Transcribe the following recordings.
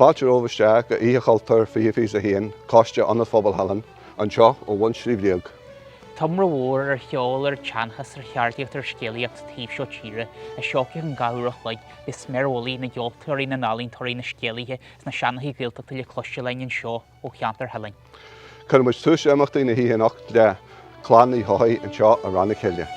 Fáilte romhaibh isteach go Oíche Chultúir 2021, Coiste Ionad Phobail Theilinn, anseo ó Bhun Sliabh Liag. Iomrá mhór ar cheol, ar sheanchas, ar cheardaíocht, ar scéalaíocht sa taobh seo tíre, a seolfaidh an dá uair a chloig, beidh sméar mhullaigh na gceoltóirí, na n-ealaíontóirí, na scéalaithe is na seanchaithe Gaeltachta le cloisteáil againn anseo ó cheantar Theilinn. Cuirfidh muid tús le imeachtaí na hoíche anocht le Clann Uí Chofaigh anseo i Rann na Cille.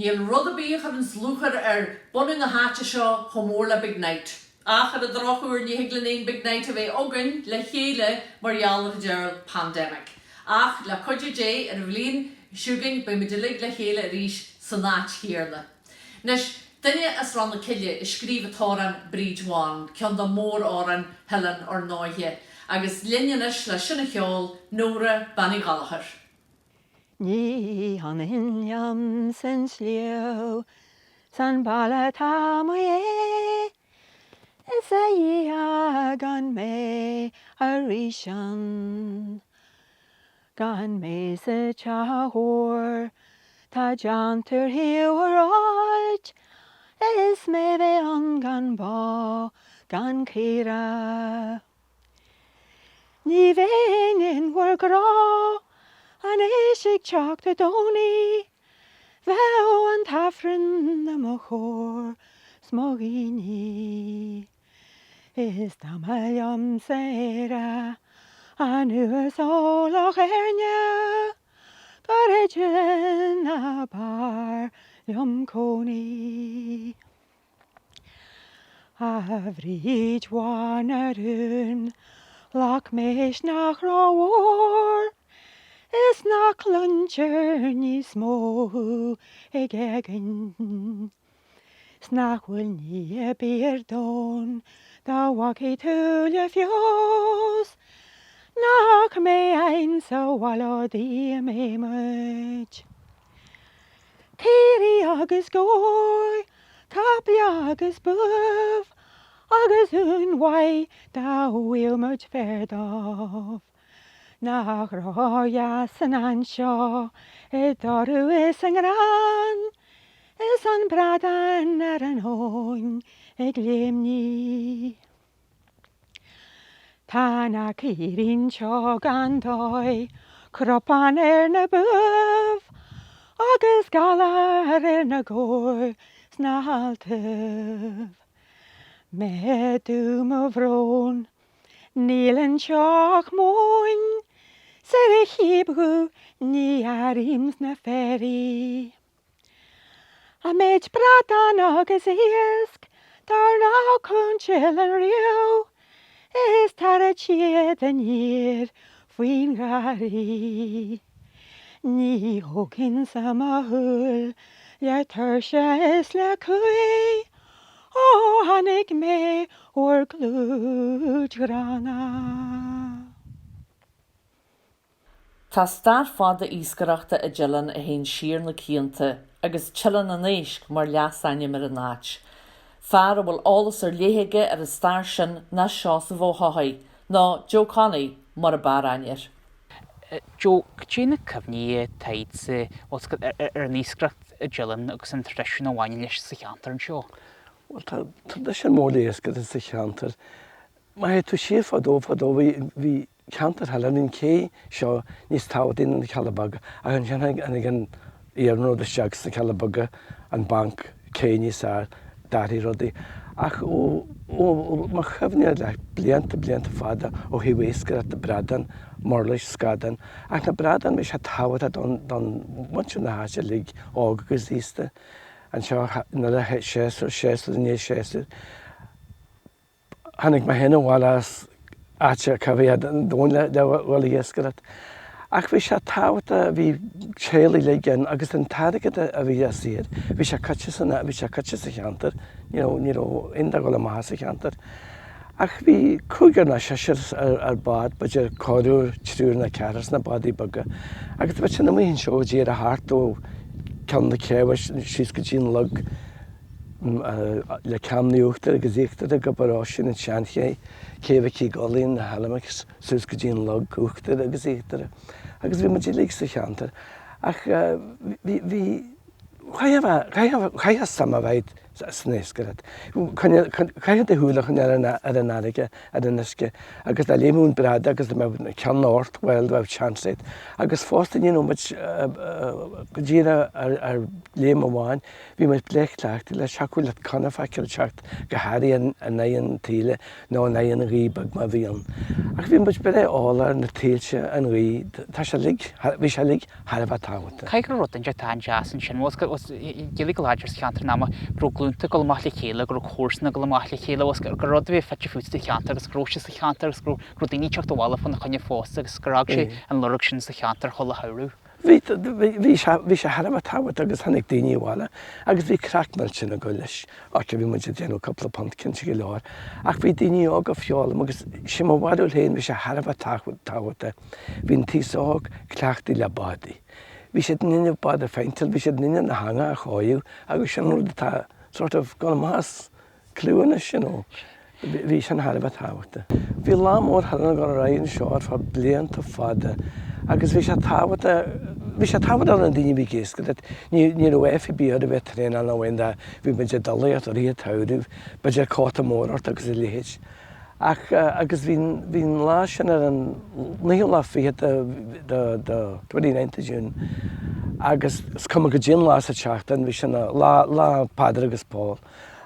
Níl rud ar bith a chuireanns lúcháir ar bunadh na háite seo chomh mór le Big Night. Ach ar an drochuair ní thig linn aon Big Night a bheith againn le chéile mar gheall ar an diabhal pandemic. Ach le cuidiú Dé ar an bhliain seo chugainn beidh muid uilig le chéile arís san áit chéarna. Anois, duine as Rann na Cille a scríobh an t-amhrán Bríd Bhán, ceann de mhór-amhráin Theilinn ár ndóighe. Agus linn anois le sin a cheol, Nóra Bean Uí Ghallchóir. Ní hionann liom san sliabh 's an baile atá amuigh é, Is a Dhia gan mé arís ann, Gan mé sa teach úr 'tá déanta ar thaobh an róid, Is mé bheith ann gan bó gan caora. Ní bheinn in bhur gcró. Anois ag teacht an Domhnaigh bheadh an t-Aifreann i mo chomhair 's mo dhaoine. Is dá mba liomsa Éire anuas ó Loch Éirne gur i dTeileann ab fhearr liom cónaí. A Bhríd mhaith na rún, ghlac misneach rómhór, Is nach cluintear níos mó thú ag éagaoint, 'S nach bhfuil ní ar bith ar domhan dá bhfágfaidh tú le feabhas, Nach mbeidh ann sa bhaile ó d'imigh muid. Caoirigh agus gabhair, caiple agus buaibh, agus uain mhaith dá bhfaigheadh muid féar dóibh. Nach ródheas an áit seo i dtoradh is i ngreann, is an bradán ar an abhainn ag léimnigh. Tá na caoirigh anseo gan dóigh, cnapán ar na buaibh, agus galar ar na gabhair 's na healtaibh. Méadú mo bhrón, níl anseo ach móin, 's ar a chíb dhubh ní airím sna féaraigh. An méid bradán agus iasc dár raibh chun Teileann riamh, is tarraingt siad aniar faoin gharraí. Ní thógfainnse mo shúil le tuirse is le cumhaidh ó chonaic mé bhur gclúid ghránna. Tá stair fada iascaireachta i dTeileann a théann siar na cianta, agus Teileann an Éisc mar leasainm ar an áit. Fear a bhfuil eolas ar leith aige ar an stair sin ná Seosamh Ó hEochaidh, nó Joe Connie mar ab fhearr aithne air. Joe, cad é na cuimhní atá agatsa ar an iascaireacht i dTeileann agus an traidisiún a bhaineann leis sa cheantar anseo? Bhuel, tá traidisiún mór le iascaireacht sa cheantar. Má théann tú siar fadó fadó bhí bhí ceantar Theileann, bhí an cé seo níos tábhachtaí ná na Cealla Beaga ach ansin tháinig an iarnród isteach sna Cealla Beaga, an banc, cé níos fearr, d'athraigh rudaí. Ach ó ó mo chuimhne le blianta blianta fada ó thaobh iascaireachta bradán, murlais, scadán, ach na bradáin bhí sé tábhachtach don don mhuintir na háite uilig, óg agus aosta, anseo nuair a séasúr séasúr i ndiaidh séasúir. Tháinig mé féin abhaile as áit ar bith ar domhan le dhul ag iascaireacht. Ach bhí sé tábhachtach, bhí teaghlaigh uilig ann agus an t-airgead a bhí á saothar, bhí sé caite san, bhí sé caite sa cheantar, you know, ní raibh aon dá dhul amach as an cheantar. Ach bhí cúigear nó seisear ar bád, b'fhéidir corruair, triúr nó ceathrar sna bádaí beaga. Agus bheadh siad amuigh anseo díreach thart ó ceann na céibhe síos go dtí an log. le Ceann Uachtar agus Íochtar ag Obair Oisin, an tSeanché, Cé Mhic Uí Ghoilín, na hAlamacs, suas go dtí an Log Uachtar agus Íochtar. Agus bhí muid uilig sa cheantar. Ach bhí, bhí, chaithfeá suim a bheith san iascaireacht. Chaithfeá do shúil a choinneáil ar an fharraige, ar an uisce, agus dá léimfeadh an bradán agus dá mbeadh ceann ort, bhuel, bheadh seans agat. Agus fosta ní raibh muid go díreach ar léim amháin, Bhí muid breá cleachtaithe leis, thiocfadh leat con a fheiceáil ag teacht go háirithe in aghaidh an taoille nó in aghaidh an ghaoth beag má bhí ann. Ach bhí muid breá eolach ar na taoilte, an ghaoth, tá sé uilig, bhí sé uilig thar a bheith tábhachtach. Caithfidh go raibh rud inteacht an-deas ansin, bhuel Gaeilge go láidir sa cheantar an ama, go raibh glúnta ag dul amach le chéile, go raibh comharsana ag dul amach le chéile, bhuel gur rud a bhí fite fuaite sa cheantar agus go raibh sé sa cheantar agus go raibh daoine ag teacht abhaile fána choinne fosta agus gur fhág sé an lorg sin sa cheantar chuile shamhradh. Bhí, bhí sé, bhí sé thar a bheith tábhachtach agus tháinig daoine abhaile agus bhí craic millteanach ag dul leis. Ok, bhí muid ag déanamh cúpla punt cinnte go leor ach bhí daoine óga ag foghlaim agus sé mo bharúil féin bhí sé thar a bheith tábhachtach. Bhí an t-aos óg cleachtaithe le bádaí. Bhí siad in inmhe bád a phéinteáil, bhí siad in inmhe na heangacha a chóiriú agus sin rud atá sort of gone amach as clú anois, you know. Bhí sin thar a bheith tábhachtach. Bhí Lá Mór Theileann ag dul ar aghaidh anseo ar feadh blianta fada agus bhí sé tábhachtach, bhí sé tábhachtach do na daoine a bhí ag iascaireacht. Ní, ní raibh F ar bith ar a bheith traenáil nó aon dath, bhí muid ag dul i rith an tsamhraidh, b'fhéidir cóta mór ort agus a leithéid. Ach, agus bhí, bhí an lá sin ar an naoú lá fichead de, de, de, 29th of June agus is cuma goidé an lá sa tseachtain, bhí sin lá, lá Peadar agus Pól.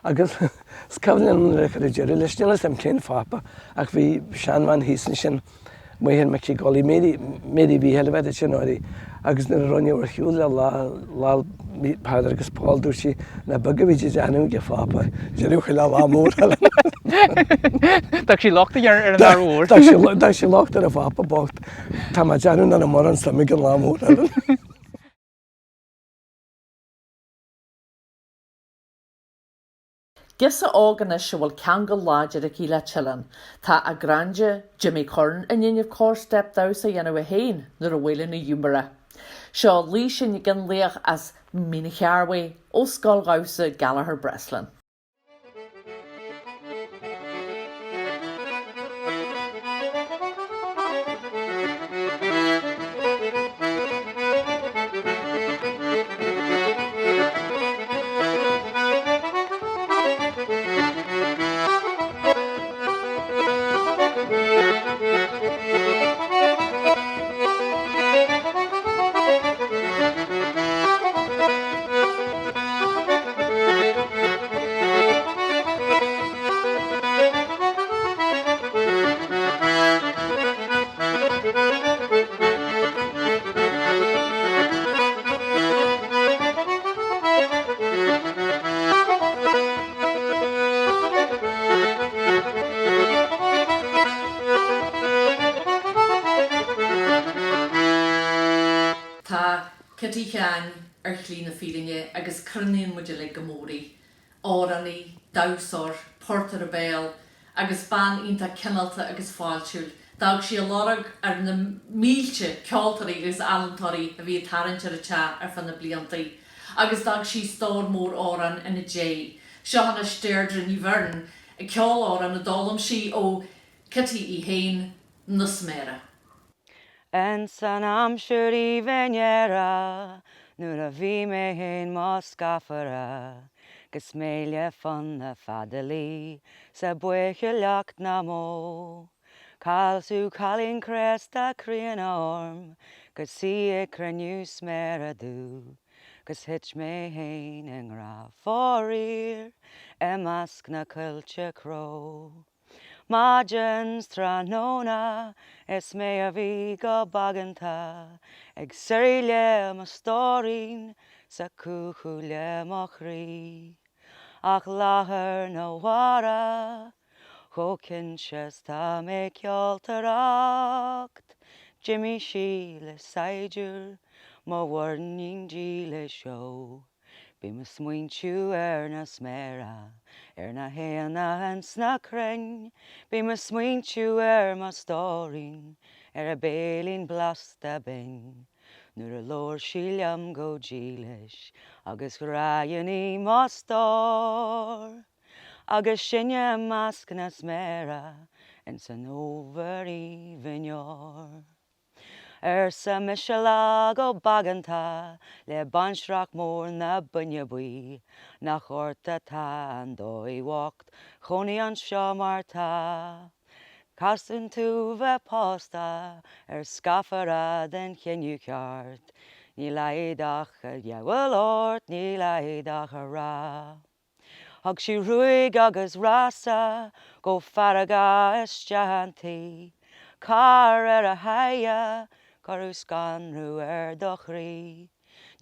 Agus is cuimhin liom nuair a cuireadh deireadh leis, níl 'fhios a'm cén Phápa ach bhí seanbhean thíos ansin, Máthair Micí Golly, Mary, Mary Mhíchíl a bheir sin uirthi, agus nuair a rinneadh ar shiúl le lá, lá Peadar agus Pól dúirt sí nach beag a bhí de dhéanamh ag an Phápa, deireadh chuile lá mór eile. D'fhág sí locht ar an fhear mhór. D'fhág sí locht ar an Phápa bocht. Tá mé ag déanamh nach raibh mórán suim ag an lá mór eile. Girseach óg anois a bhfuil ceangal láidir aici le Teileann. Tá a granda, Jimmy Curran, i ndiaidh corr-steip damhsa a dhéanamh é féin nuair a bhuaileann a dhíombaire. Seo Laoise Nic Fhionnlaoich as Mín an Chearbhaigh ó Scoil Dhamhsa Gallagher Breslin. Tá Kitty Sheáin ar shlí na fírinne agus cronaíonn muid uilig go mór í. Amhránaí, damhsóir, portaire béil agus bean iontach cineálta agus fáiltiúil. D'fhág sí a lorg ar na mílte ceoltóirí agus ealaíontóirí a bhí ag tarraingt ar an teach ar feadh na bliantaí agus d'fhág sí stór mór amhrán ina diaidh. Seo anois Deirdre Ní Bheirn ag ceol amhrán a d'fhoghlaim sí ó Kitty í féin, Na Sméara. Ins an aimsir aoibhinn aerach nuair a bhí mé fhéin mo scafaire 'gus mé le fonnadh feadalaí 's ag buachailleacht na mbó. Casadh cailín craosta críonna orm 'gus í ag cruinniú sméara domh 'gus thit mé fhéin i ngrá faraor i measc na coillte cró. Maidin 's tráthnóna is mé a bhí go baganta ag suirí le mo stóirín 's ag cuachadh le mo chroí. Ach lá ar na mhárach chomh cinnte 's tá mé ag ceoltóireacht d'imigh sí le saighdiúir mo mhuirnín dílis ó. Bím ag smaointiú ar na sméara, ar na héana ins na crainn, Bím ag smaointiú ar mo stóirín, ar a béilín blasta binn, Nuair a labhair sí liom go dílis agus ghráfainn í mo stór. Agus sinne i measc na sméara ins an fhómhar aoibhinn fhior. Arsa mise lá go baganta le baintreach mór na Binne Buí, Nach ort atá an dóigh bhocht chónaí anseo mar tá. Caithfidh tú bheith pósta ar scafaire den chineál ceart, Níl agat ach a ghabháil ort, níl agat ach a rá. Thug sí ruaig agus rása go feargach isteach an tí. Cor ar a haghaidh, cuireadh scanradh ar do chroí.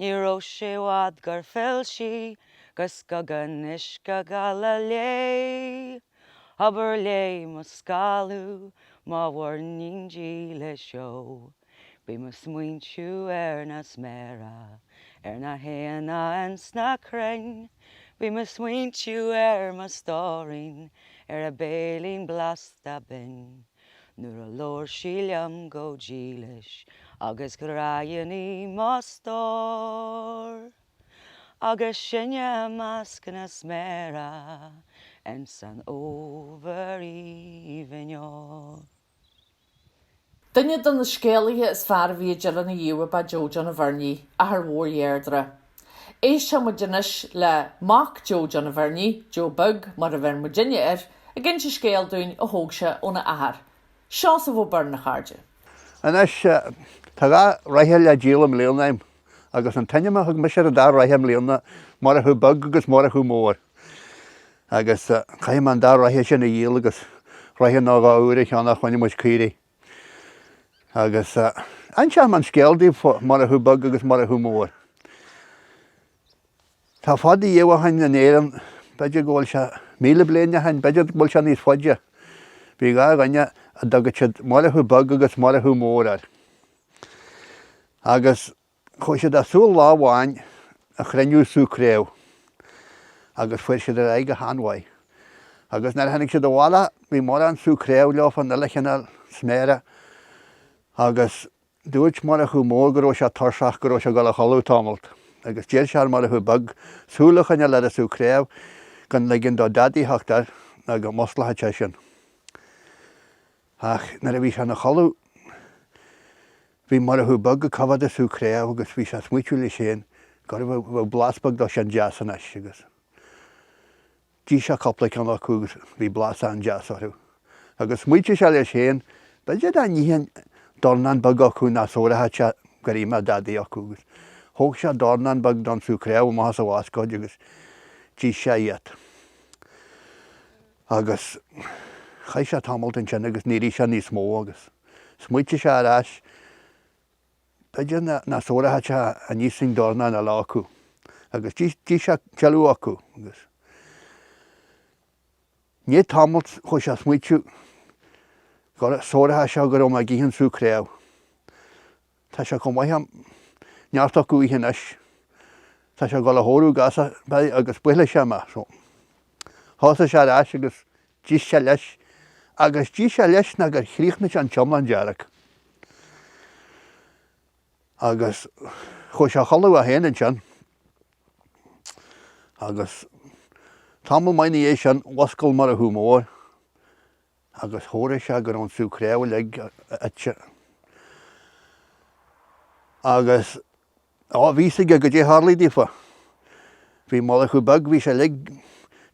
Ní raibh sé i bhfad gur phill sí 'gus gogan uisce geala léi. Abair léi mo scalladh, mo mhuirnín dílis ó. Bím ag smaointiú ar na sméara, ar na héana ins na crainn, Bím ag smaointiú ar mo stóirín, ar a béilín blasta binn, Nuair a labhair sí liom go dílis agus ghráfainn í mo stór. Agus sinne i measc na sméara ins an fhómhar aoibhinn fhior. Duine de na scéalaithe is fearr a bhí i dTeileann ariamh ab ea Joe John Bhernie, athair mhór Dheirdre. Éistfidh muid anois le mac Joe John Bhernie, Joe Beag mar a bheir muidinne air, Ag inse scéal dúinn a thóg sé óna athair, Seosamh Ó Beirn, a chairde. Anois, tá dha reithe le díol i mbliana a'm, agus an t-ainm a thug mise ar an dá reithe i mbliana, Murchadh Beag agus Murchadh Mór. Agus caithfidh mé an dá reithe sin a dhíol agus reithe nó dhó úr a cheannach fá choinne mo chuid caoirigh. Agus inseoidh mé an scéal daoibh fá Murchadh Beag agus Murchadh Mór. Tá fada dhiaidh ó shin in Éirinn, b'fhéidir go bhfuil sé 1,000 bliain ó shin, b'fhéidir go bhfuil sé níos faide, bhí dhá dhuine a dtugadh siad Murchadh Beag agus Murchadh Mór air. Agus chuaigh siad ar siúl lá amháin a chruinniú sú craobh agus fuair siad ar aghaidh go han-mhaith. Agus nuair a tháinig siad abhaile bhí mórán sú craobh leofa, an uile chineál sméara agus Dúirt Murchadh Mór go raibh sé tuirseach, go raibh sé ag dul a chodladh tamalt, agus d'iarr sé ar Mhurchadh Beag súil a choinneáil ar an sú craobh gan ligean dó dadaí theacht air ná go musclódh sé sin. Ach nuair a bhí sé ina chodladh, bhí Murchadh Beag ag coimhéad an sú craobh agus bhí sé ag smaoitiú leis féin gurbh bheadh blas beag dó sin deas anois agus. D'ith sé cúpla ceann acu agus bhí blas an-deas orthu. Agus smaoitigh sé leis féin, b'fhéidir dá n-ithfinn dornán beag acu nach sabhródh sé gur ith mé dadaí acu. Agus thóg sé dornán beag don sú craobh amach as a bhascóid agus d'ith sé iad. Agus chaith sé tamalt ansin agus níor ith sé níos mó agus smaoitigh sé ar ais, B'fhéidir nach sabhródh sé dá n-íosfainn dornán eile acu. Agus d'ith sé tuilleadh acu. Agus i ndiaidh tamaill chuaigh sé ag smaoitiú go sabhródh sé go raibh mé ag ithe an sú craobh. Tá sé chomh maith a'm neart acu a ithe anois. Tá sé ag dul a shabhrú gasa beidh agus buailfidh sé mé. So thosaigh sé ar ais agus D'ith sé leis, agus d'ith sé leis ná gur chríochnaigh sé an t-iomlán dearg. Agus chuaigh sé a chodladh é féin ansin. Agus tamall maith ina dhiaidh sin, mhuscail Murchadh Mór agus chomhair sé go raibh an sú craobh uilig ite. Agus Á, bhí fhios aige goidé tharlaigh daofa. Bhí Murchadh Beag, bhí sé uilig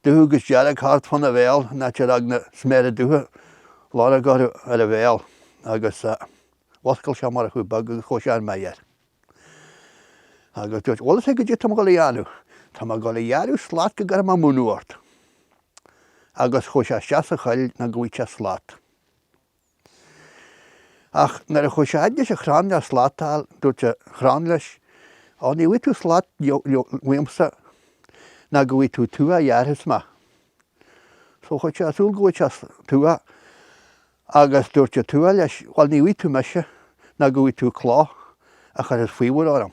dubh agus dearg thart fána bhéal, an áit ar fhág na sméara dubha lorg orthu ar a bhéal agus mhuscail sé Murchadh Beag agus chuaigh sé ar mire air. Agus dúirt, bhfuil fhios agat goidé tá mé ag dul a dhéanamh? Tá mé ag dul a ghearradh slat go gcuirfidh mé múineadh ort. Agus chuaigh sé isteach sa choill ná go bhfaigheadh sé slat. Ach nuair a chuaigh sé fhad leis an chrann le slat a fháil, dúirt an crann leis, Ó, ní bhfaighidh tú slat uaimse ná go bhfaighidh tú tua a ghearrfas mé. So chuaigh sé ag súil go bhfaigheadh sé tua agus dúirt an tua leis, Bhuel, ní bhfaighidh tú mise ná go bhfaighidh tú cloch a chuirfeas faobhar orm.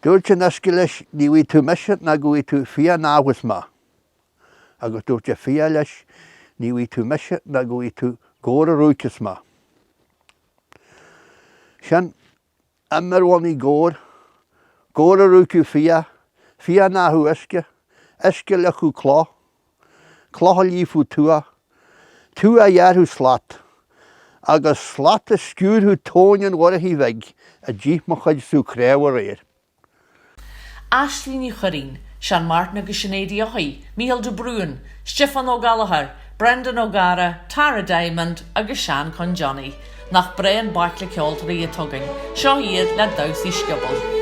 Dúirt an uisce leis, Ní bhfaighidh tú mise ná go bhfaighidh tú fia a fhágfas mé. Agus dúirt an fia leis, Ní bhfaighidh tú mise ná go bhfaighidh tú gabhar a ruaigfeas mé. Sin im ar bhonnaí gabhair, gabhar a ruaigfeadh fia, fia a fhágfadh uisce, uisce a fhliuchfadh cloch, cloch a líomfadh tua, tua a ghearrfadh slat, agus slat a sciúrfadh tóin an Mhurchaidh Bhig a d'ith mo chuid sú craobh aréir. Aisling Ní Chuirrín, Seán Martin agus Sinéad Uí Eochaidh, Mícheál de Brún, Stiofán Ó Gallchóir, Brendan Ó Gadhra, Tara Diamond agus Seán Con Johnny. Nach breá an baicle ceoltóirí atá againn. Seo iad le Damhsaí Scioból.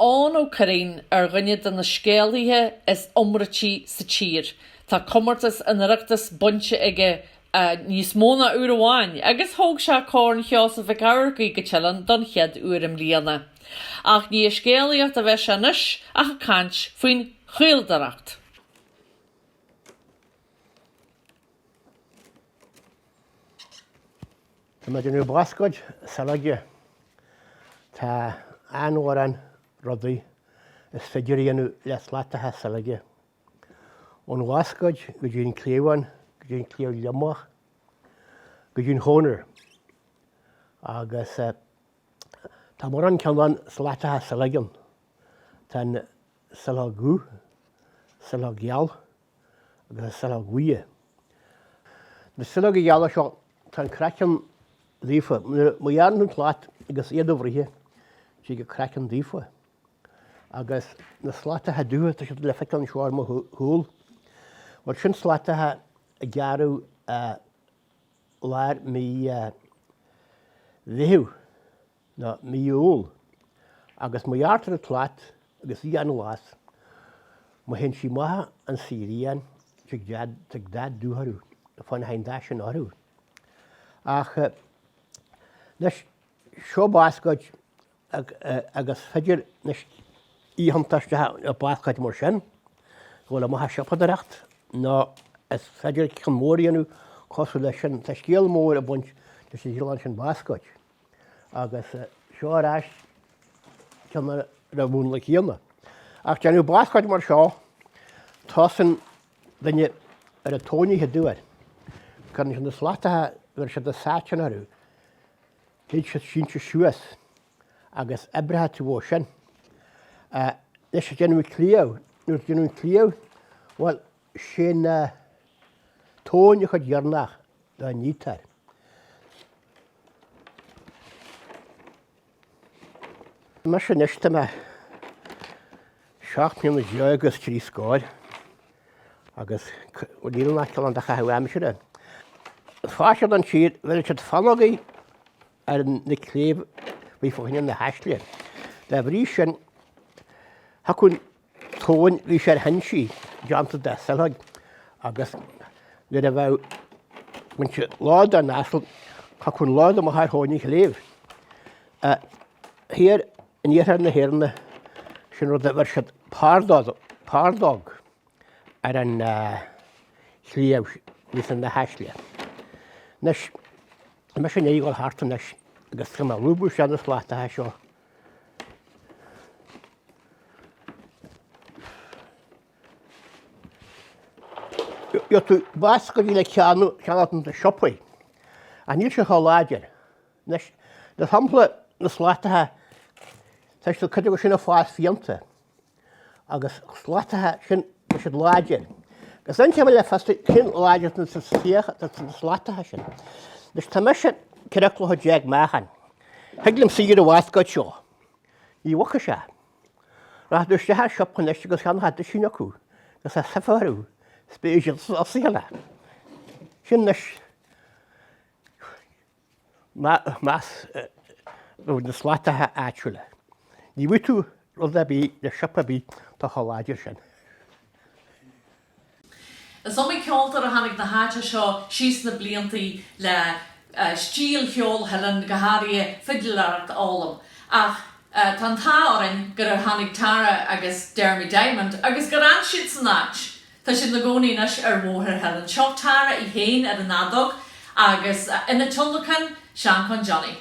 Eoin Ó Curraoin ar dhuine de na scéalaithe is iomráití sa tír. Tá comórtas an Oireachtais bainte aige níos mó ná uair amháin agus thóg sé Corn Sheosaimh Mhic Eamharcaigh go Teileann don chéad uair i mbliana. Ach ní ag scéalaíocht a bheas sé anois ach ag caint faoin chaoladóireacht. Tá mé ag déanamh bascóid saileoige. Tá an-mhórán rudaí is féidir a dhéanamh le slatacha saileoige. Ón bhascóid go dtí an cliabhán, go dtí an cliabh gliomach, go dtí an chónair. Agus tá mórán cineál slatacha saileoige ann. Tá an saileog dhubh, saileog gheal, agus an saileog bhuí. Na saileoga geala seo, tá an craiceann daofa. Má ghearrann tú an tslat agus iad a bhriseadh, tig an craiceann daofa. Agus na slatacha dubha, tá siad le feiceáil anseo ar mo chúl. Bhuel, sin slatacha a gearradh i lár mí Mheithimh. nó mí Iúil, agus má ghearrtar an tslat agus í an-ghlas, má théann sí amach an sirian, tig dath dubh orthu, fá na an dath sin orthu. Ach anois, seo bascóid agus féidir anois í a thiontú isteach i bascóid mar sin, go bhfuil amach ag siopadóireacht, nó is féidir ceann mór a dhéanamh cosúil leis sin. Tá scéal mór ag baint leis an gcineál sin bascóid. Agus seo ar ais ceann ar an mhúnla céanna. Ach déanamh bascóid mar seo, tosaíonn duine ar an tóin an chéad uair. Cuireann siad na slatacha, bheireann siad na sáiteáin orthu, téid siad sínte suas agus oibreoidh tú ó sin. Anois ag déanamh cliabh, nuair a déanamh cliabh, bhuel, sin tóin an chuid dheireanach dá ngiotár. Mise anois, tá mé 17 mbliana agus 3 scór agus níl ann ach cineál de chaitheamh aimsire. Fáisceadh don tír, bheireadh siad fannógaí ar na cléibh a bhí fá choinne na haisle. Dá bhrí sin, thiocfadh an tóin, bhí sé ar hinsí déanta de shaileog agus nuair a bheadh bainte lá den asal, thiocfadh an lád amach ar thóin an chléibh. Thiar in iarthar na hÉireann, sin rud a bheir siad pardóg ar an chliabh bhí san na haisle. Anois, tá mise i ndiaidh a dhul thart anois agus tá mé ag lúbadh isteach na slatacha seo. Gheobhaidh tú bascóidí le ceannacht ins na siopaí, ach níl sé chomh láidir. Anois, le sampla na slatacha, tá siad cuid acu sin ag fás fiánta, agus slatacha sin, tá siad láidir. Agus an ceann eile fosta, cén láidir na slatacha sin. Anois, tá mise 14 cló meáchan. Thig liom suí ar an bhascóid seo. Ní bhogfaidh sé. Rachaidh tú isteach i siopa anois agus cheannófá duisín acu agus tá suife orthu is beidh siad os a chéile. Sin anois más na slatacha áitiúla. Ní bhfaighidh tú rud ar bith le siopa ar bith atá chomh láidir sin. Is iomaí ceoltóir a tháinig na háite seo síos na bliantaí le stíl cheol Theilinn, go háirithe fidléireacht a fhoghlaim. Ach tá an t-ádh orainn gur tháinig Tara agus Jeremy Diamond agus gur fhan siad san áit. Tá siad ina gcónaí anois ar Bhóthar Theilinn. Seo Tara í féin ar an fheadóg agus ina tionlacan, Seanchán Johnny.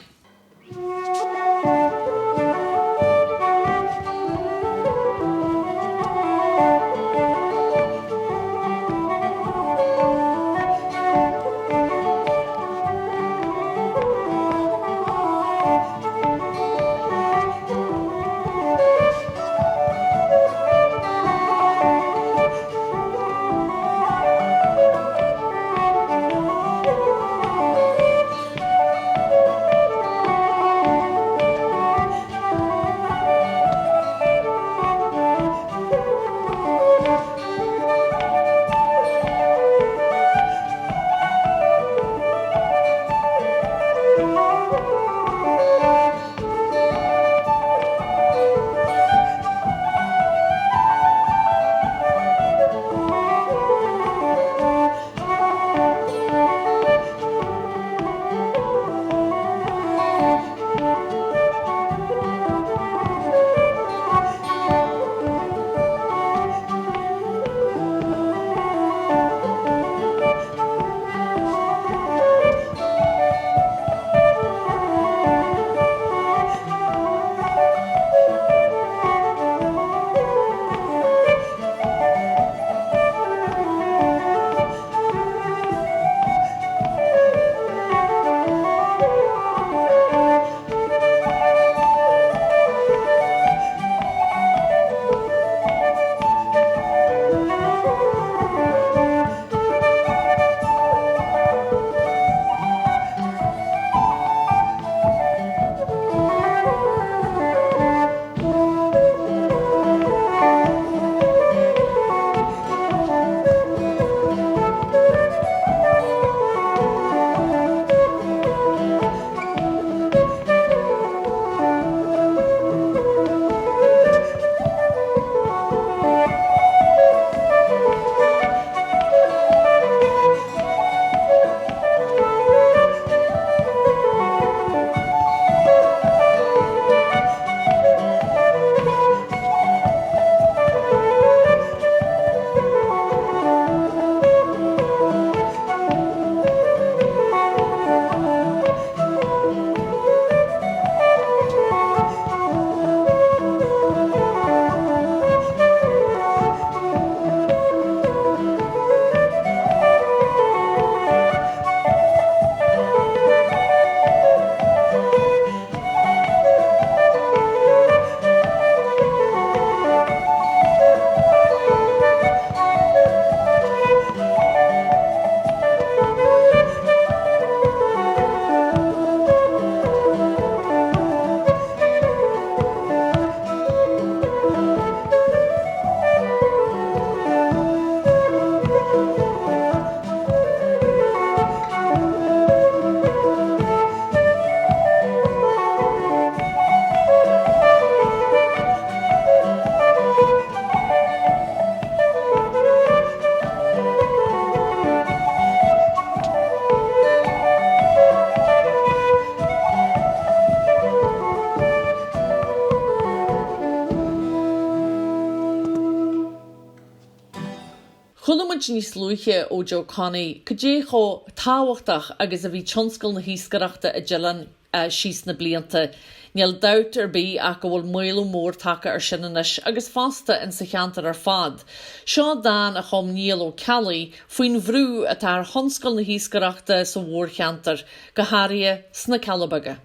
muid níos luaithe ó Joe Connie cad é chomh tábhachtach agus a bhí tionscal na hiascaireachta i dTeileann síos na blianta. Níl dabht ar bith ach go bhfuil maolú mór tagtha ar sin anois agus fosta in sa cheantar ar fad. Seo dán a chum Niall Ó Ceallaigh faoin bhrú atá ar thionscal na hiascaireachta sa mhórcheantar, go háirithe sna Cealla Beaga.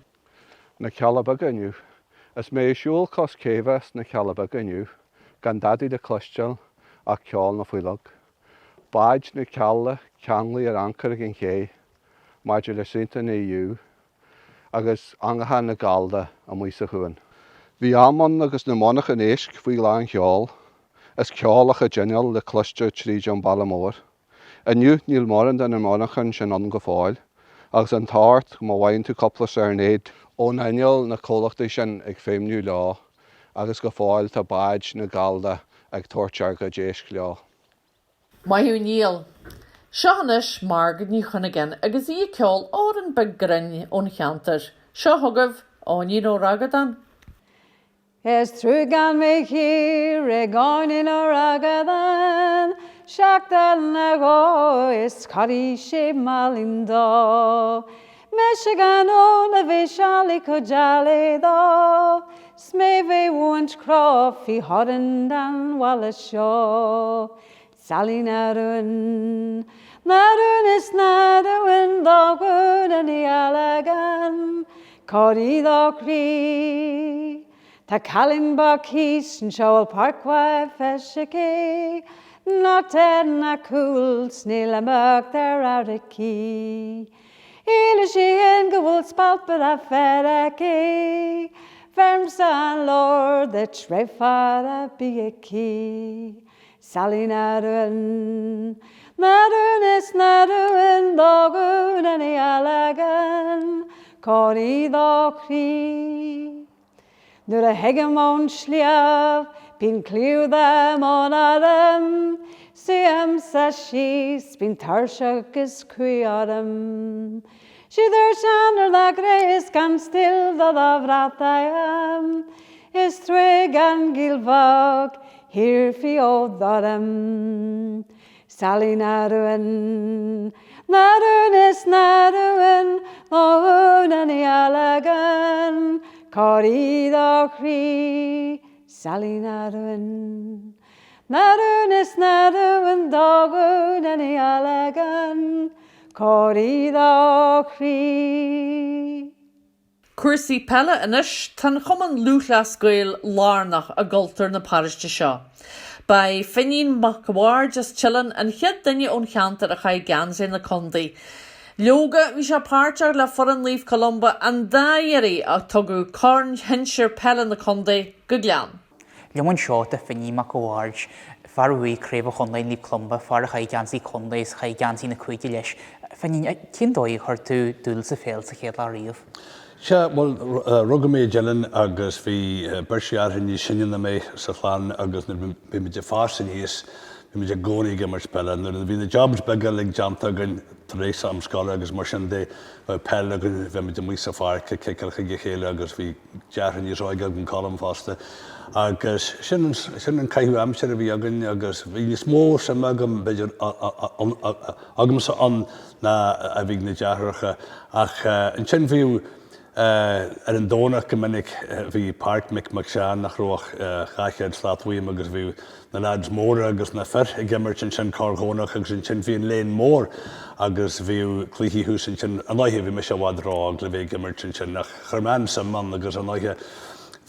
Na Cealla Beaga inniu. Is mé ag siúl cois céibhe sna Cealla Beaga inniu, gan dadaidh le cloisteáil ach ceol na faoileog. Báid na Cealla ceanglaithe ar ancaire ag an ché, maidir le saonta na EU, agus eangacha na Gallda amuigh sa chuan. Bhí am ann agus na monarchain éisc faoi lán sheol, is ceol a chuid inneall le cloisteáil tríd an baile mór. Inniu níl mórán de na monarchain sin ann go fóill, agus an t-ádh ort má bhfaigheann tú cúpla searnaid ón inneall na comhlachtaí sin ag feidhmniú leo, agus go fóill tá báid na Gallda ag tabhairt ár gcuid éisc leo. Maith thú Niall. Seo anois Margaret Ní Chuinneagáin agus í ag ceol amhrán beag grinn ón cheantar. Seo chugaibh Áinín Ó Ragadáin. Is truagh gan mé thiar ag Áinín Ó Ragadáin, Seachtain a dhó is cuirfidh sé malainn dó. Mise gan ól a bheidh seallaí chomh dealaí dó, 'S mé bheidh bhuaint cró fí thorann den bhaile seo. Sailí na rún, na rún is na rúin do dhún ní leagan cóirí do chroí. Tá cailín beag thíos anseo a bhfuil páirc mhaith feis aici, nach dtéann a cúl 's níl imeacht ar air aici. Shíleadh sí fhéin go bhfuil spalpadh fear aici, bheirimse an leabhar duit roimh fear a bith aici. Sailí na rún, na rún is na rúin do dhún ní leagan cóirí do chroí. Nuair a thigim ón sliabh bíonn cliabh de mhóin orm, Suímse síos, bíonn tuirseach is cumhaidh orm. Sí dúirt an dá ghréas gan still do dá bhrat agam, Is truaigh an gill bheag thiar fí ó dhorm. Sailí na rúin, na rúin is na rúin, mo dhún ní leagan cóirí do chroí. Sailí na rúin, na rúin is na rúin do dhún ní leagan cóirí do chroí. Cúrsaí peile anois, tá an Chumann Lúthchleas Gael lárnach i gcultúr na paróiste seo. Ba é Finín Mac a' Bhaird as Teileann an chéad duine ón cheantar a chaith geansaí na contae. Leoga, bhí sé páirteach le foireann Naomh Columba an dá iarraidh a tugadh corn shinsir peile na contae go Gleann. Liom anseo tá Finín Mac a' Bhaird, fear a bhuaigh Craobh an Chontae Naomh Columba, fear a chaith geansaí contae is a chaith geansaí na cúige leis. Finín, cén dóigh a chuir tú dúil sa pheil sa chéad lá riamh? Sea, bhuel, rugadh mé i dTeileann agus bhí beirt dheartháir níos sine ná mé sa chlann agus nuair a bhí muid ag fás aníos, bhí muid i gcónaí ag imirt peile. Nuair a bhí na jobs beaga uilig déanta againn tar éis am scoile agus mar sin de, bheadh peil againn, bheadh muid amuigh sa pháirc ag ciceáil chuig a chéile agus bhí deartháir níos óige agam, Colm, fosta. Agus sin an, sin an caitheamh aimsire a bhí againn agus bhí níos mó suime agam, b'fhéidir, agamsa ann ná a bhí ag na deartháireacha. Ach ansin bhíodh, ar an Domhnach go minic, bhí Páirc Mick Mac Seáin, nach raibh ach 200 slat uaim agus bhíodh na leaids móra agus na fir ag imirt ansin corrdhomhnach agus ansin bhí an léan mór agus bhíodh cluichí thuas ansin. Ar ndóighe bhí mise i bhfad ró-óg le bheith ag imirt ansin ach chuir mé an-suim ann agus ar ndóighe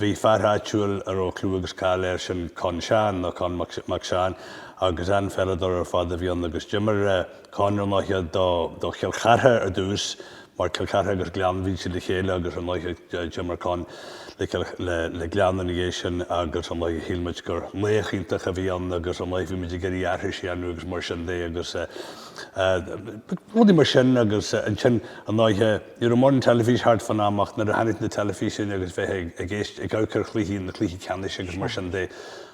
bhí fear áitiúil a raibh clú agus cáil air, sin Con Seán nó Con Mac Seáin agus an-pheileadóir ar fad a bhí ann agus d'imir Con ar ndóighe do Chill Chartha ar dtús Mar Cill Chartha agus Gleann bhí siad le chéile agus ar ndóighe d'imir Con le Gleann ina dhiaidh sin agus ar ndóighe shíl muid gur laoch iontach a bhí ann agus ar ndóighe bhí muid ag iarraidh aithris a dhéanamh agus mar sin de agus rudaí mar sin agus ansin ar ndóighe ní raibh mórán teilifís thart fán am ach nuair a tháinig na teilifíseáin agus bheith ag éist ag amharc ar chluichí na cluichí ceannais agus mar sin de.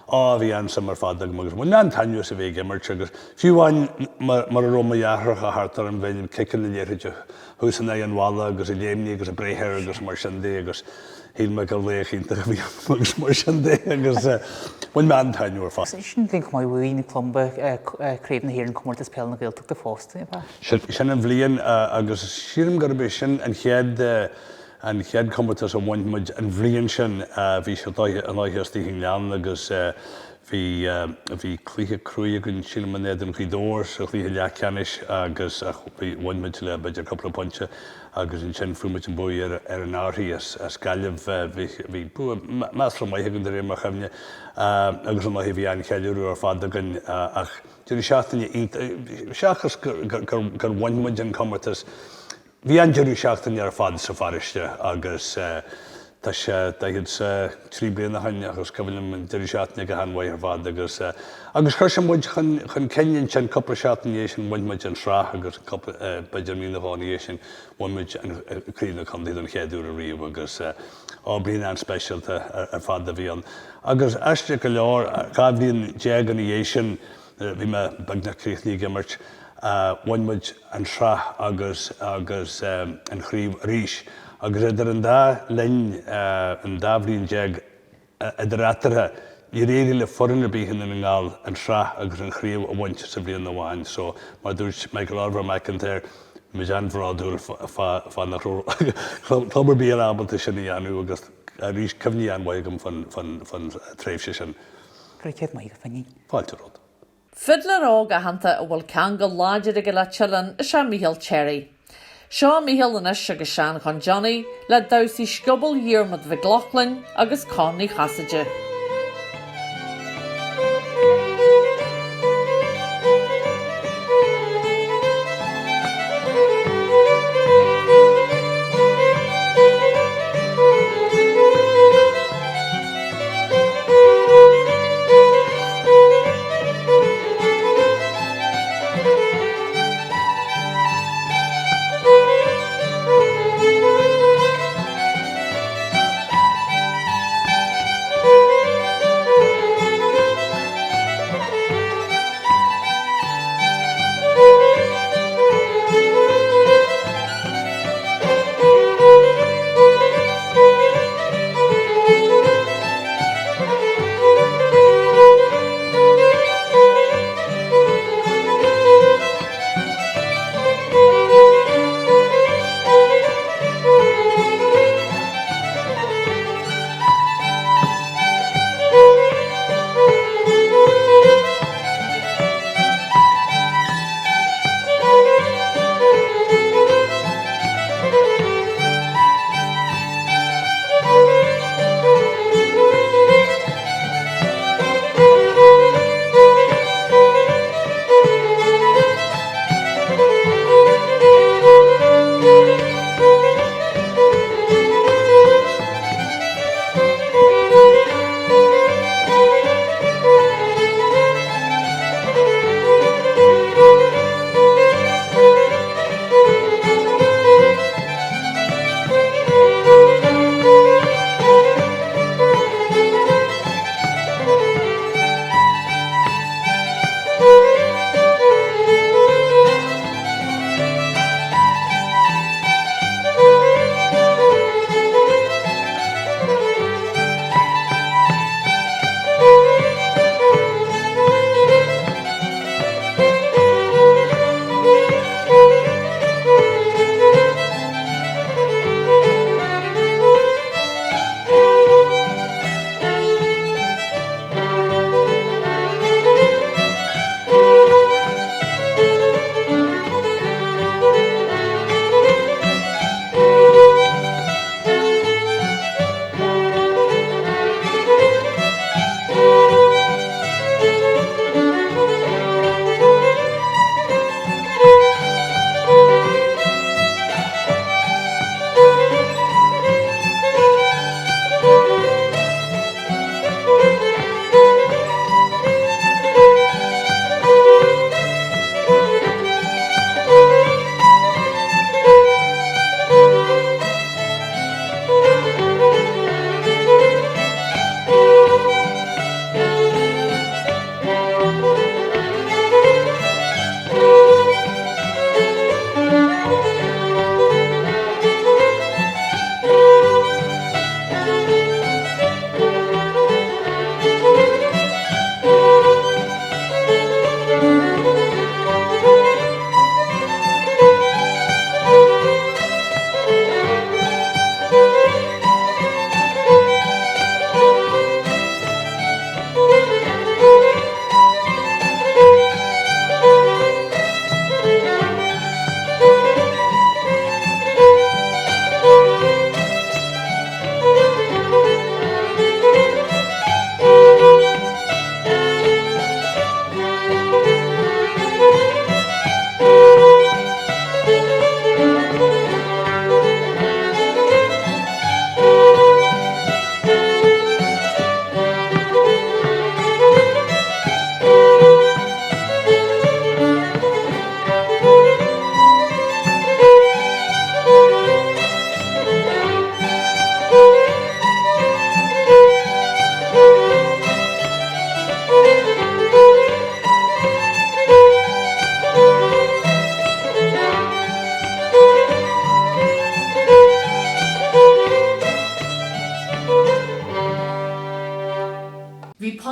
Á, bhí an-suim ar fad agam agus bhain mé an-taitneamh as a bheith ag imirt agus fiú amháin mura raibh mo dheartháireacha thart orm bheinn ag ciceáil na liathróide thuas in aghaidh an bhalla agus ag léimnigh agus ag breith air agus mar sin de agus shíl mé gur laoch iontach a bhí ionam agus mar sin de agus bhain mé an-taitneamh ar fad. Sin an bhliain chomh maith a bhuaigh na clubanna Craobh na hÉireann Comórtas Peile na Gaeltachta fosta, ab ea? Sin an bhliain agus sílim gurb é sin an chéad an chéad comórtas a bhain muid an bhliain sin. Bhí sé an oíche istigh i nGleann agus bhí bhí cluiche cruaidh againn sílim in éadan Ghaoth Dobhair sa chluiche leathcheannais agus ach bhí bhain muid le b'fhéidir cúpla pointe agus ansin fuair muid an bua ar ar an Fhairche as as Gaillimh. Bhí bhí bua measartha maith againn de réir mar chuimhne agus an oíche bhí an-cheiliúradh ar fad againn ach deireadh seachtaine iontach seachas gur gur gur bhain muid an comórtas Bhí an-deireadh seachtaine ar fad sa pharóiste agus tá sé 43 bliain ó shin ach is cuimhin liom an deireadh seachtaine go han-mhaith ar fad agus agus chuir sé muid chun chun cinn ansin cúpla seachtain ina dhiaidh sin bhain muid an tsraith agus cúpla b'fhéidir mí nó dhó ina dhiaidh sin bhain muid an craobh na contae don chéad uair ariamh agus á bliain an-speisialta ar fad a bhí ann. Agus aisteach go leor 12 bhliain ina dhiaidh sin Bhí mé beagnach críochnaithe ag imirt. Bhain muid an tsraith agus agus an chraobh arís. Agus idir an dá linn, an dá bhliain déag idir eatarthu, níor éirigh le foireann ar bith i nDún na nGall an tsraith agus an chraobh a bhaint sa bhliain amháin. So, mar a dúirt Michael Oliver McIntyre, bhí muid an-bhródúil fá nach raibh club ar bith eile ábalta sin a dhéanamh agus arís cuimhní an-mhaith agam fán tréimhse sin. Go raibh céad maith agat, Finín. Fáilte romhat. Fidléir óg aitheanta a bhfuil ceangal láidir aige le Teileann is ea Mícheál Terry. Seo Mícheál anois agus Seán Chon Johnny le damhsaí scioból Dhiarmaid Mhic Lochlainn agus Conn Ní Chasaide.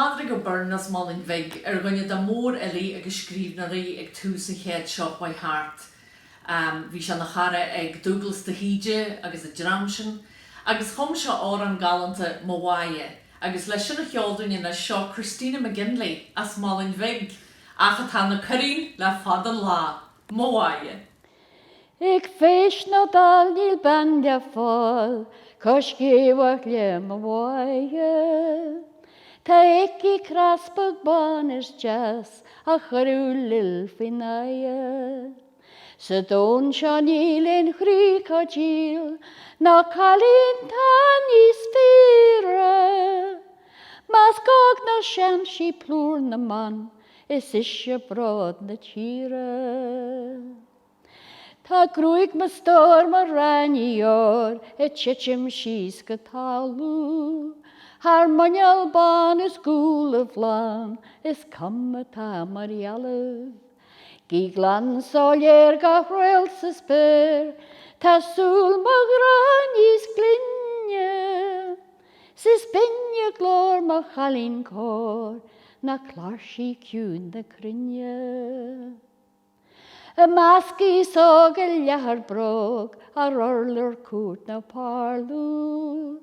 Pádraig Ó Beirn as Malainn Bhig ar dhuine de mhórfhilí agus scríbhneoirí ag tús an chéid seo chuaigh thart. Bhí sé ina chara ag Dúglas de hÍde agus an dream sin. Agus chum sé amhrán galánta 'Mo Mháighe' agus leis sin a cheol dúinn anois, seo Christina McGinley as Malainn Bhig, ach atá ina cuirín le fada an lá. Mo Mháighe. Ag Feis na Dall níl bean le fáil coiscéimheach le mo Mháighe. Tá aici cros beag bán is deas a chuirfeadh lil faoin aghaidh. Sa domhan seo níl aon chroí chomh diail ná cailín 'tá níos fíre. Más gág nó sean sí plúr na mban is ise bród na tíre. Tá gruaig mo stór mar fháinní óir ag titim síos go talamh, Thar muineál bán is gualaibh lán is cuma atá mar dhealbh. Gaoth glan soiléir gach réalt sa spéir, Tá súil mo ghrá níos glinne. 'S is binne glór mo chailín cóir ná cláirsí ciúin na cruinne. I measc aos óg i leathar bróg ar urlár cúirt nó parlúr,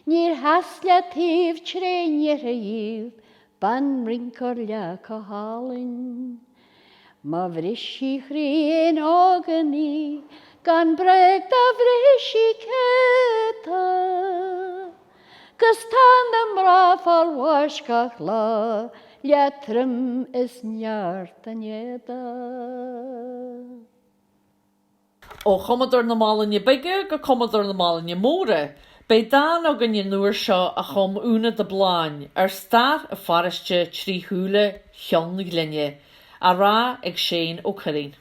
níor sheas le taobh tré ndéartha dhíobh banrinceoir leath chomh hálainn. Má bhris sí chroí aon ógan í, gan bréag do bhris sí céadta. 'Gus tá na mná fáil bháis gach lá le troim is neart an éada. Ó chumadóir na Malainne Bige go cumadóir na Malainne Móire, beidh dán againn an uair seo a chum Úna de Bláin ar stair a pharóiste trí shúile Chionn Ghlinne, á rá ag Shane Ó Cuirreáin.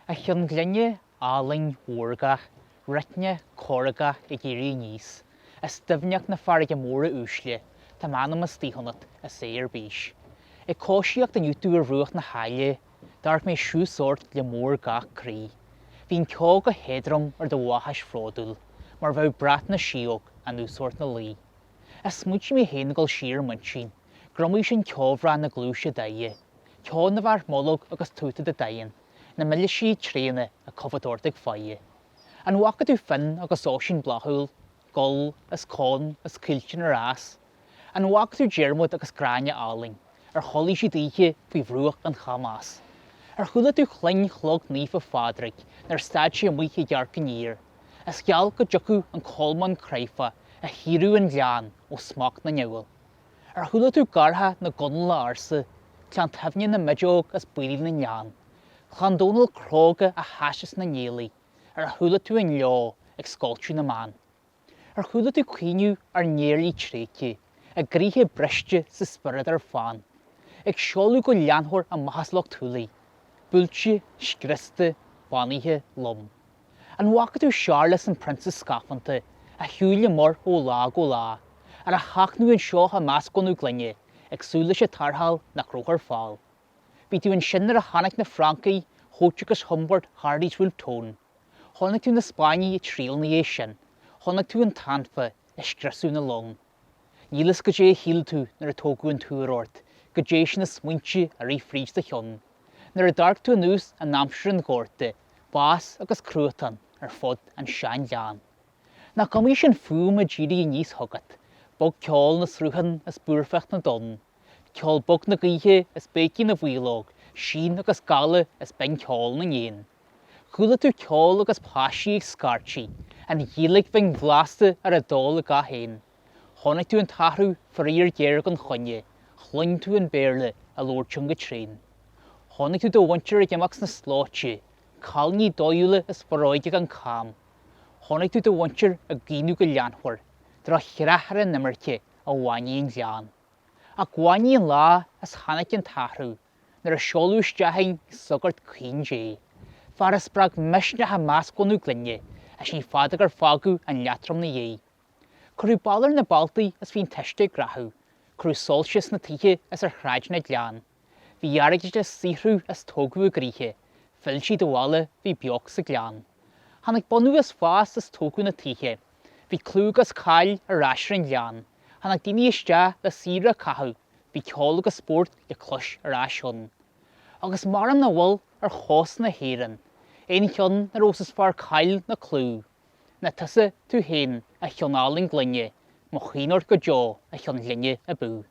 A Chionn Ghlinne álainn mhórgach, ruicneach corraigeach ag éirí aníos, as doimhneacht na farraige móire uaisle, tá m'anam istoích ionat is é ar bís. Ag coisíocht inniu tú ar bhruach na háille, d'amharc mé suas ort le mór gach croí. Bhí an ceo go héadrom ar do bhaithis bhródúil, mar bheadh brat na síóg anuas ort 'na luí. Is smaointigh mé féin ag dul siar m'intinn, gur iomaí sin ceobhrán na gluaise dáighe, ceo na bhfear mullóg agus Tuatha Dé Danann, na milisí tréana ag coimhead ort ag faire. An bhfaca tú Finn agus Oisín bláthúil, Goll is Conn is Caoilte ar fhás? An bhfaca tú Diarmuid agus Gráinne álainn, ar chodlaigh siad oíche faoi bhruach an Chamais? Ar chuala tú cling chlog naofa Phádraig nuair a stad sé amuigh ag amharc aniar, is gheall go dtiocfadh an Colmán cráifeach a shaoradh an gleann ó smacht na ndiabhal? Ar chuala tú gártha na gConallach ársa, Clann tSuibhne na mideog is Baollaigh na ngleann, Clann Dónaill cróga a sheasas na Niallaigh, ar chuala tú an leo ag scoilteadh na mban? Ar chuala tú caoineadh ár n-iarlaí tréigthe, a gcroíthe briste 's a spiorad ar fán, ag seoladh go leanthóir amach as Loch Túilí, buailte, scriosta, beannaithe, lom? An bhfaca tú Séarlas an Prionsa scafánta, a shiúil amuigh ó lá go lá, ar a sheachnadh anseo i measc bhunadh gloine, ag súil leis an tarrtháil nach raibh ar fáil? Bhí tú ansin nuair a chonaic na Francaigh Hoche agus Humbert Hardy's Wolfe Tone. Chonaic tú na Spáinnigh ag triall ina dhiaidh sin, chonaic tú an t-anfa ag scriosadh na long. Níl fhios goidé a shíl tú nuair a tógadh an túr ort, goidé sin na smaointe a rith fríd do cheann. Nuair a d'amharc tú anuas in aimsir an ghorta, bás agus cruatan ar fud an seanghleann. Nach iomaí sin fuaim a d'éirigh aníos chugat, bogcheol na sruthán is búirfeacht na dtonn, ceol bog na gaoithe is béicigh na bhfaoileog, síon agus gála is binncheol na n-éan. Chuala tú ceol agus páistí ag scairtigh, an Ghaeilge bhinn bhlasta ar a dtoil ag gach aon. Chonaic tú an t-athrú faraor géar gan choinne, chluin tú an Béarla á labhairt ann go tréan. Chonaic tú do mhuintir ag imeacht sna slóite, cailíní dóighiúla is fir óige gan cam. Chonaic tú do mhuintir ag caoineadh go leanthmhar, droch-chreach ar an imirce a bhánaigh an gleann. Ach bhánaigh an lá is tháinig an t-athrú, nuair a seoladh isteach againn sagart caoin Dé, fear a spreag misneach i measc bhunadh gloine, is ní fada gur fágadh an leatrom 'na dhiaidh. Cuireadh bail ar na bealtaí is bhí an t-uisce ag creathadh, cuireadh soilse sna tithe is ar shráideanna Gleann. Bhí airgead le saothrú is tógadh a gcroíthe, phill siad abhaile, bhí beocht sa Ghleann. Tháinig bunú is fás is tógadh na tithe, bhí clú agus cáil ar ais ar an Ghleann. Tháinig daoine isteach le saoire a chaitheamh, bhí. Bhí ceol agus spórt le clois ar ais ann. Agus maram nach bhfuil ar chósta na hÉireann, aon cheann 'na rabhas is fearr cáil ná clú, ná tusa tú féin, a Chionn álainn gloine, mo chuimhne ort go deo, a Chionn Ghlinne abú.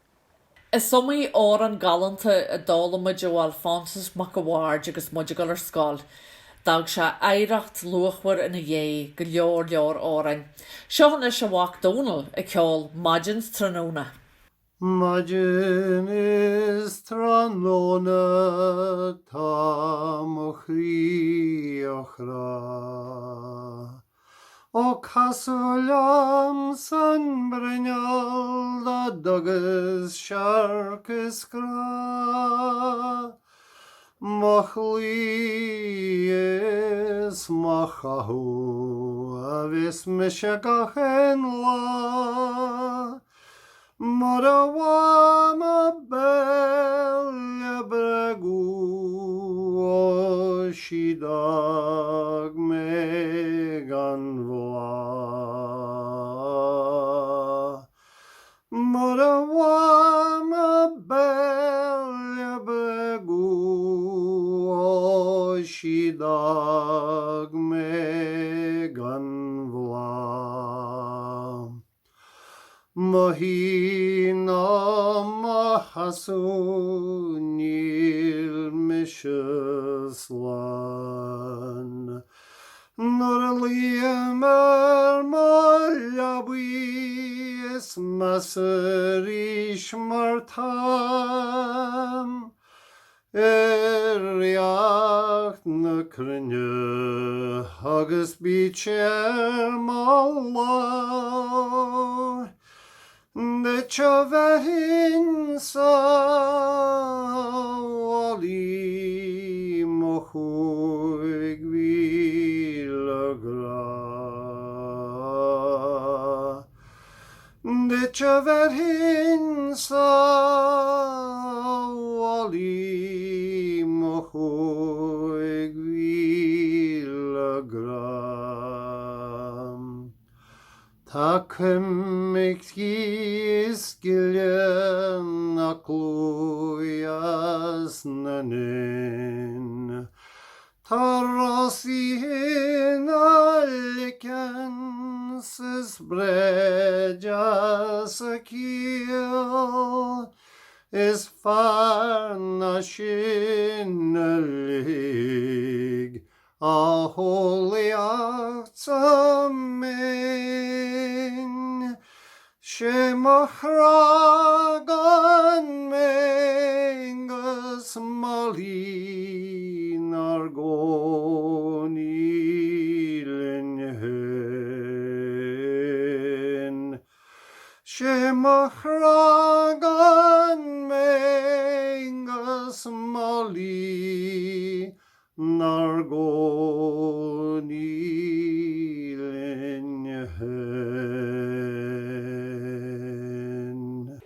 Is iomaí amhrán galánta a d'fhoghlaim muid ó Alphonsus Mac a' Bhaird agus muid ag dul ar scoil. D'fhág sé oidhreacht luachmhar ina dhiaidh, go leor leor amhráin. Seo anois a mhac Dónal ag ceol Maidin 's Tráthnóna. Maidin is tráthnóna tá mo chroí á chrá. Ó casadh liomsa an bruinneall dá dtugas searc is grá. Mo chloí is mo chathú a bheas mise gach aon lá. Mura bhfaighim béile breá ó sí d'fhág mé gan bhláth. Mura bhfaighim béile breá ó sí d'fhág mé gan bhláth. Mo shuí ná mo sheasamh níl mise slán. Nuair a luím ar mo leabaidh is measa arís mar táim. I ríocht na cruinne agus bíodh sé ar mo lámh duit a bheirfinnse a Mholly mo 5,000 grá. Duit a bheirfinnse a Mholly mo 5,000 grá. Tá coimircí is gile ná cluas na n-éan. Tá rosaí ina leiceann 's is bréid as a ciall Is fearr ná sin uilig a heolaíocht 's a minn. 'Sé mo chrá gan m'Aonghus Molly 'nár gcónaí linn féin. 'Sé mo chrá gan m'Aonghus Molly 'nár gcónaí linn féin.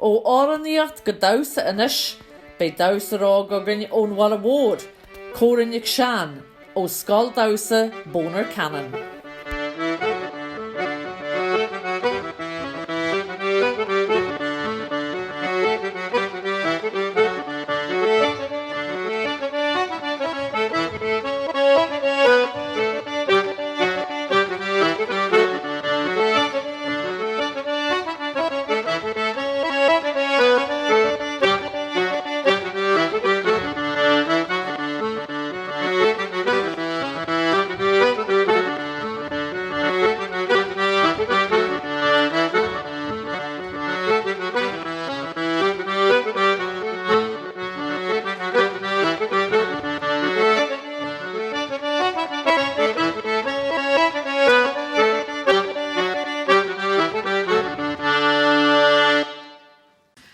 Ó amhránaíocht go damhsa anois, beidh damhsóir óg againn ón Bhaile Mhór, Córa Nic Seáin, ó Scoil Damhsa Bonar Cannon.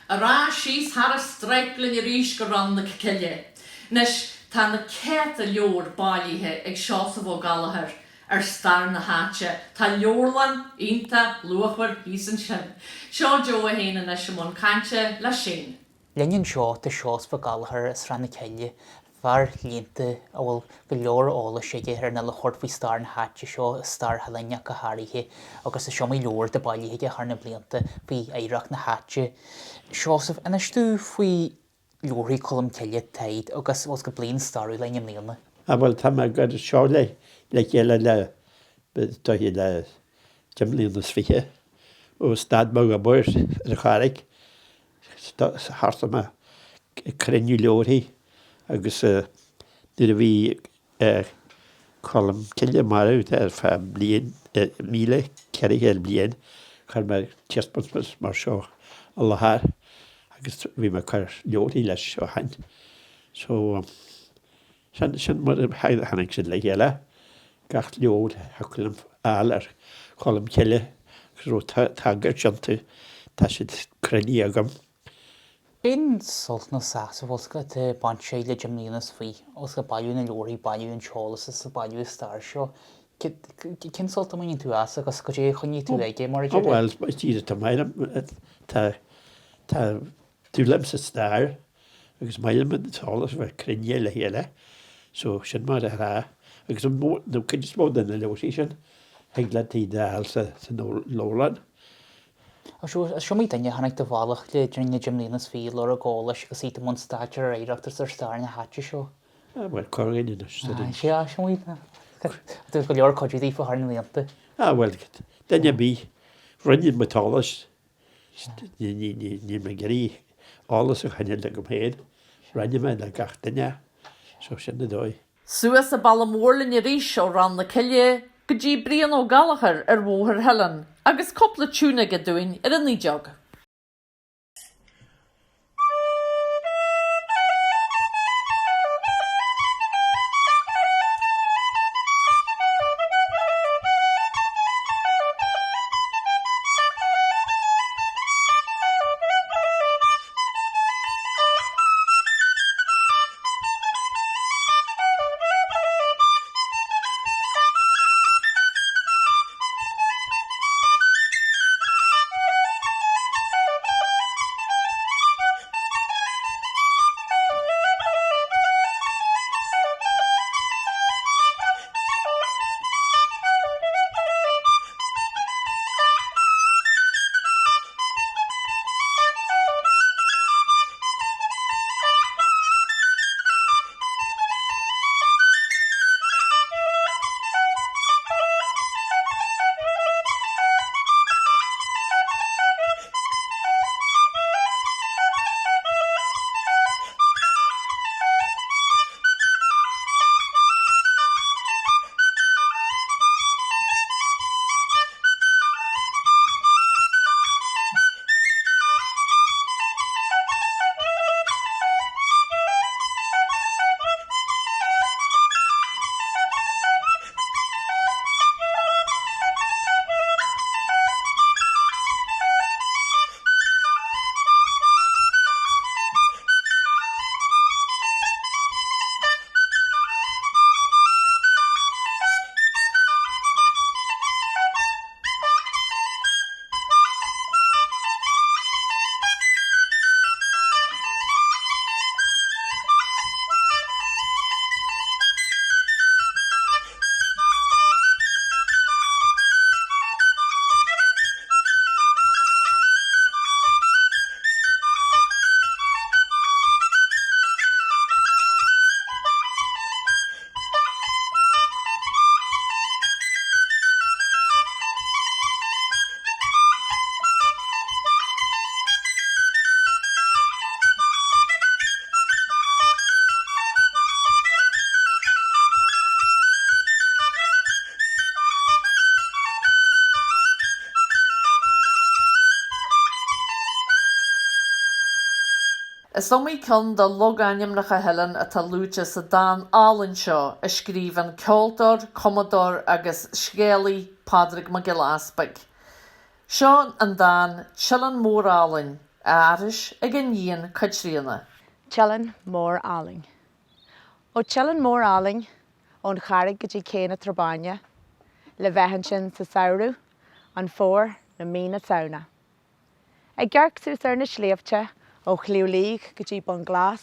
Ar ais síos thar an straidhp linn arís go Rann na Cille. Anois, tá na céadta leabhar bailithe ag Seosamh Ó Gallchóir ar stair na háite. Tá leabharlann iontach luachmhar thíos ansin. Seo Joe é féin anois i mbun cainte le Shane. Linn anseo tá Seosamh Ó Gallchóir as Rann na Cille. Fear léannta a bhfuil go leor eolais aige ar an uile shórt faoi stair na háite seo, stair Theilinn ach go háirithe, agus is iomaí leabhar atá bailithe aige thar na blianta faoi oidhreacht na háite. Seosamh, inis domh faoi leabharthaí Cholm Cille, Tithe, agus bhfuil go bliain stairiúil againn i mbliana. Ah bhuel tá mé ag cur seo le le chéile le dóiche le 25 mbliana ó stad mé ag obair ar an Charraig. Thosaigh mé ag cruinniú leabharthaí agus nuair a bhí Colm Cille marbh ar feadh bliain, 1,400 bliain, chuir mé taispeántas mar seo i láthair agus bhí mé ag cur leabharthaí leis ó shin. So. Sin, sin mar a tháinig siad le chéile, gach leabhar a thiocfadh liom fháil ar Cholm Cille agus a raibh tagairt iontu, tá siad cruinnithe agam. Cén sult nó sásamh atá bainte le deich mbliana is fiche, agus ag bailiú na leabharthaí, bailiú an t-eolas is ag bailiú an stair seo. Cén sult a mbaineann tú as agus cad é a choinnigh tú aige mar a déarfá? Bhuel, is díreach tá maith liom, tá, tá dúil agam sa stair agus maith liom an t-eolas a bheith cruinnithe le chéile so sin mar a rá agus an mó, nó cuid is mó de na leabharthaí sin thig leat iad a fháil sa, san leabharlann. Is iomaí duine a tháinig do bhealach le linn na deich mbliana is fiche ag lorg eolais agus iad i mbun staidéir ar oidhreacht agus ar stair na háite seo. Ah bhuel, corrdhuine anois sa Rinn. Sea, is iomaí duine. Tá go leor cuidiú daofa thar na blianta. Ah bhuel, duine ar bith, roinneann muid eolas Níl mé ag iarraidh eolas a choinneáil agam féin, roinnfidh mé le gach duine é, so sin an dóigh. Suas an Bealach Mór linn arís ó Rann na Cille go dtí Brian Ó Gallchóir ar Bhóthar Theilinn agus cúpla tiún aige dúinn ar an fhídeog. Is iomaí ceann de logainmneacha Theilinn atá luaite sa dán álainn seo a scríobh an ceoltóir, cumadóir agus scéalaí Pádraig Mac Giolla Easpaig. Seo an dán 'Teileann Mór Álainn' á aithris ag a iníon Caitríona. Teileann Mór Álainn. Ó Teileann Mór Álainn, ón Charraig go dtí Cé na Trá Báine, le bheith ansin sa samhradh, an fómhar nó mí na Samhna. Ag amharc suas ar na sléibhte ó Shliabh Liag go dtí Bun Glas.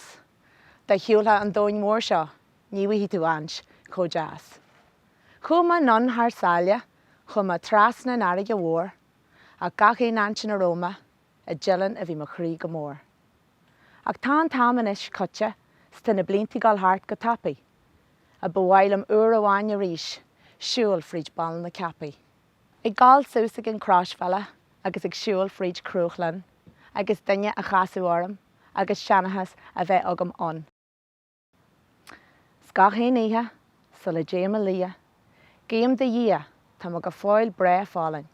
Dá shiúlfá an domhain mhór seo, ní bhfaighidh tú áint chomh deas. Chuaigh mé anonn thar sáile, chuaigh mé trasna an fharraige mhór, ach gach aon áint ina raibh mé, i dTeileann a bhí mo chroí go mór. Ach tá an t-am anois caite 's tá na blianta ag dul thart go tapaidh, a ba mhaith liom uair amháin arís siúl fríd Baile na Ceapaí. Ag gabháil suas ag an Chroisbhealach agus ag siúl fríd Chruachlainn agus duine a chasadh orm agus seanchas a bheith agam ann. 'S gach aon oíche sula dtéim a luí, guím do Dhia tá mé go fóill breá folláin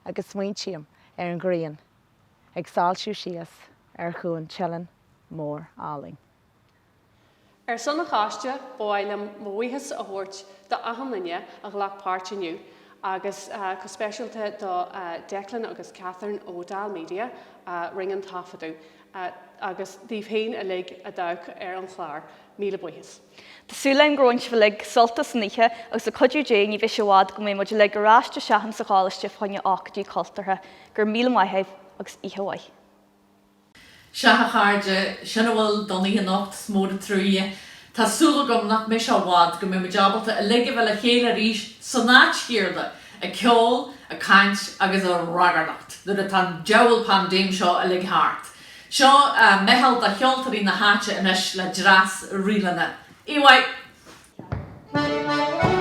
agus smaointím ar an ghrian ag soilsiú síos ar chuan Teileann mór álainn. Ar son an choiste, ba mhaith liom mo bhuíochas a thabhairt do achan duine a ghlac páirt inniu agus go speisialta do Declan agus Catherine ó Dal Media a rinne an taifeadadh agus daoibh féin uilig a d'amharc ar an chlár. Míle buíochas. Tá súil agam gur bhain sibh uilig sult as an oíche agus le cuidiú Dé ní bheidh sé i bhfad go mbeidh muid uilig ar ais isteach insa choláiste fá choinne ócáidí cultúrtha. Go raibh míle maith agaibh agus oíche mhaith. Sea a chairde, sin a bhfuil don oíche anocht, is mór an truaighe. Tá súil agam nach mbeidh sé i bhfad go mbeidh muid ábalta uilig a bheith le chéile arís san áit chéanna, ag ceol, ag caint agus ag ragairneacht, nuair atá an diabhal paindéim seo uilig thart. Seo meitheal de cheoltóirí na háite anois le dreas ríleanna. Oíche mhaith!